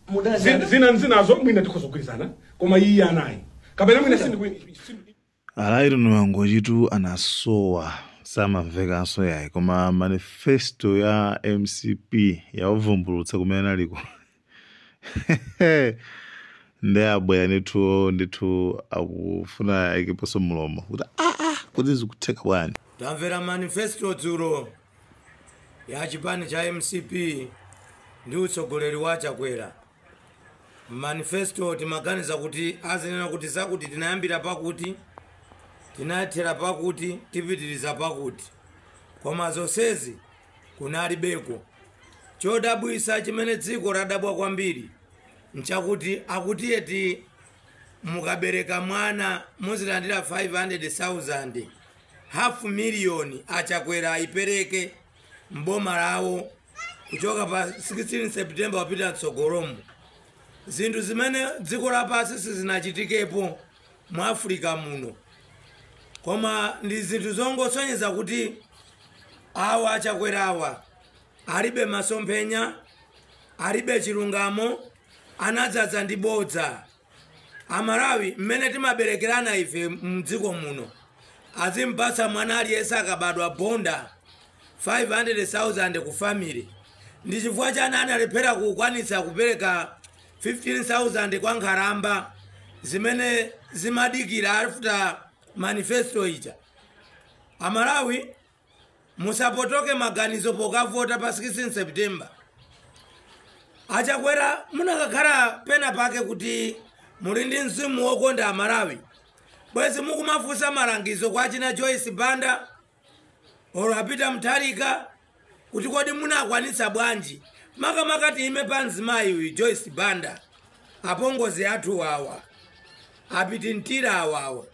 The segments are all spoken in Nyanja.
Mudazana. Zina nzinazo mwina tikhoza kugwirizana, koma iyi anayi kapena mwina A Lyton Mangochitu anasowa, samamvekanso yayi, koma manifesto ya MCP yavumbulutsa kumene aliko. Ndi abwera ndithu ndithu, akufuna ayikeponso mlomo kuti aa, kuti zikutheka bwanji? Tamvera manifesto dzulo ya chipani cha MCP ndi utsogoleri wa Chakwera. Manifesto timaganiza kuti azinena kuti zakuti tinayambira pakuti, tinathera pakuti, tipitiriza pakuti, koma zonsezi kunalibeko. Chodabwisa chimene dziko ladabwa kwambiri nchakuti akuti eti mukabereka mwana muzilandira 500,000, hafu miliyoni aChakwera ayipereke mboma lawo kuchoka pa 16 September wapita mtsogolomo, zinthu zimene dziko lapansi sizinachitikepo mu Africa muno. Koma ndi zinthu zongosonyeza kuti awa aChakwera awa alibe masomphenya, alibe chilungamo, anadzaza ndi bodza. Amalawi, mmene timaberekerana ife mdziko muno, azimpatsa mwana aliyense akabadwa bonda 500,000 ku family. Ndi chifukwa chani analephera kukwanitsa kupereka 15,000 kwa nkhalamba zimene zimadikira after manifesto ija? Amalawi, musapotoke maganizo pokavota pa 16 September. AChakwera, munakakhala pena pake kuti muli ndi mzimu wokonda Amalawi, bwezi mukumafunsa malangizo kwa achina Joyce Banda olo a Peter Mutharika kuti kodi munakwanitsa bwanji? Makamaka tiime pa mzimayi uyu Joyce Banda, apongozi athu awa, apitintira awawa.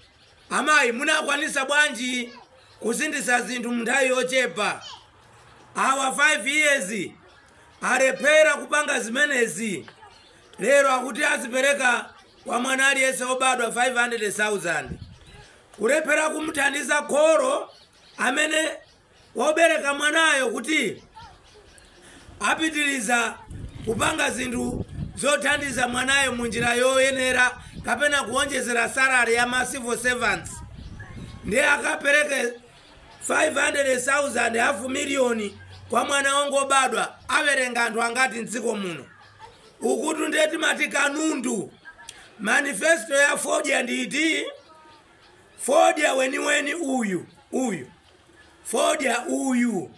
Amayi, munakwanitsa bwanji kusindisa zinthu munthawi yochepa? Awa 5 years alephera kupanga zimenezi. Lero akuti azipereka kwa mwana aliyense obadwa 500,000, kulephera kumuthandiza kholo amene wobereka mwanayo kuti apitiriza kupanga zinthu zothandiza mwanayo munjira yoyenera kapena kuonjezera salary ya ma civil servants. Ndiye akapereke 500,000, hafu miliyoni, kwa mwana wongobadwa, awerenga anthu angati mdziko muno? Ukutu ndiye timati kanundu. Manifesto ya fodya nditi fodya weniweni uyu, uyu fodya uyu,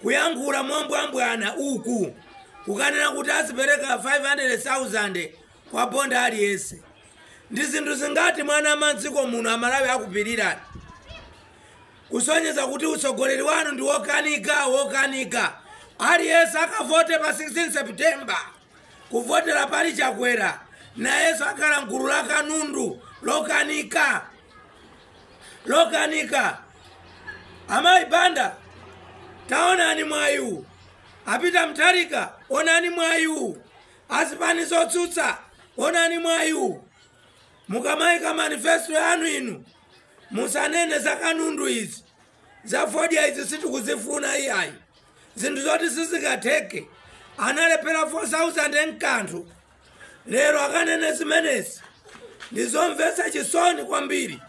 kuyankhula mombwambwana uku, kukanena kuti azipereka 500,000 kwa bonda aliyense. Ndi zinthu zingati mwana amadziko muno Amalawi akupirirani, kusonyeza kuti utsogoleri wanu ndi wokanika, wokanika. Aliyense akavote pa 16 September kuvotera pali Chakwera, nayenso akhala mgulu la kanundu lokanika, lokanika. Amayi Banda, taonani mwayiwu. A Peter Mutharika, onani mwayiwu. Azipani zotsutsa, onani mwayiwu. Mukamayika manifesto yanu inu, musanene za kanundu izi, za fodya izi, sitikuzifuna iyayi. Zinthu zoti sizingatheke. Analephera 4000 nkanthu, lero akanene zimenezi. Ndizomvetsa chisoni kwambiri,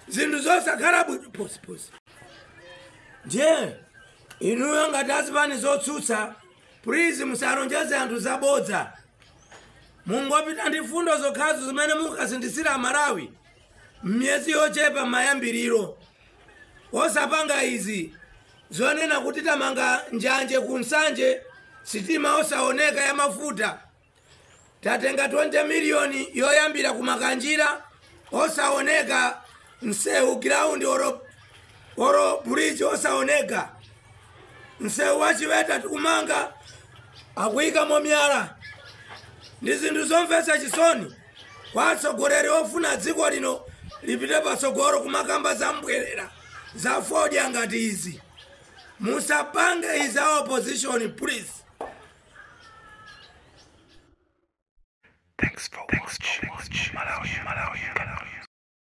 zinthu zosakhala bwino posiposi. Ndiye inuyo ngati azipani zotsutsa, please, musalonjeze anthu zabodza. Mungopita ndi fundo zokhazo zimene mukasindisira Amalawi m'miyezi yochepa mayambiriro, osapanga izi zonena kuti tamanga njanje ku Nsanje, sitima osaoneka ya mafuta, tatenga 20 miliyoni yoyambira kumakanjira, osaoneka msewu, ground oro bridge osaoneka, msewu wachiweta tikumanga, akuyikamo miyala. Ndi zinthu zomvetsa chisoni kwa atsogoleri ofuna dziko lino lipite patsogolo kumakamba za mbwerera za fodya ngati izi. Musapange izi a opposition, please. Thanks for watching. Malawi, Malawi.